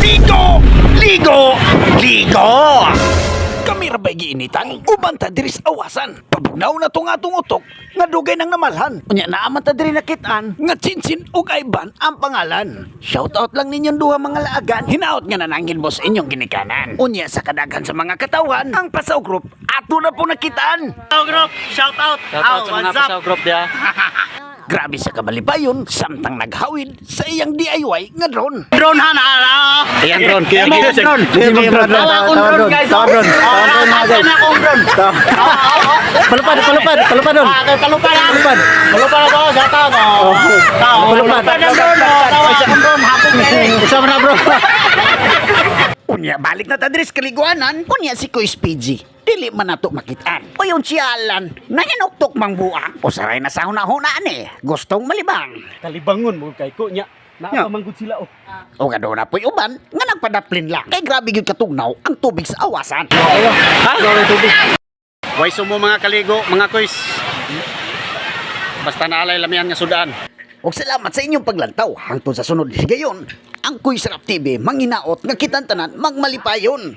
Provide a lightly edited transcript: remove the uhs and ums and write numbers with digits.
Ligo! Ligo! Ligo! Kami ra ba'y giinitan? Uban ta diri sa awasan. Pabugnaw na tong atong utok nga dugay nang namalhan. Unya naa man ta diri nakitaan nga Chinchin ug Ivan ang pangalan. Shout out lang ninyong duha, mga laagan. Hinaot nga nanangin mo sa inyong ginikanan. Unya sa kadaghan sa mga katawhan, ang Pasaw Group ato na po nakitaan. Pasaw Group, shout out. Shout out sa mga What's up? Pasaw Group dia. Grabe sa kabalipayon samtang naghawid sa iyang DIY nga drone. Drone ha na. Ayan, drone. Kaya drone. Tawa akong drone, guys. Tawa drone. Oh, Tawa drone, mga asa guys. na akong drone? Palupad, palupad, palupad doon. Ah, kay palupad ha. Palupad. Palupad ako, shout out. Oh. Tawa, Palupad. palupad ang drone. Oh. Tawa akong drone, hapon kayo. Isa mo na, bro. Unya balik na ta diri sa kaliguanan, unya si Kuis PG. Dili man nato makitaan. O yung si Alan, nanyanuktok mang buang. Usaray na sa huna-hunaan eh. Gustong malibang. Kalibangon mo kay ko nya. Naa pa man gud sila oh. O nga doon na po'y uban, nga nagpadaplin lang. Kay grabe gyud katugnaw ang tubig sa awasan. Way sumo, mga kaligo, mga kuys. Basta naalay lamian nga sudan. Og salamat sa inyong paglantaw. Hangtod sa sunod higayon, ang Kuy Sarap TV manginaot nga kitan tanan magmalipayon.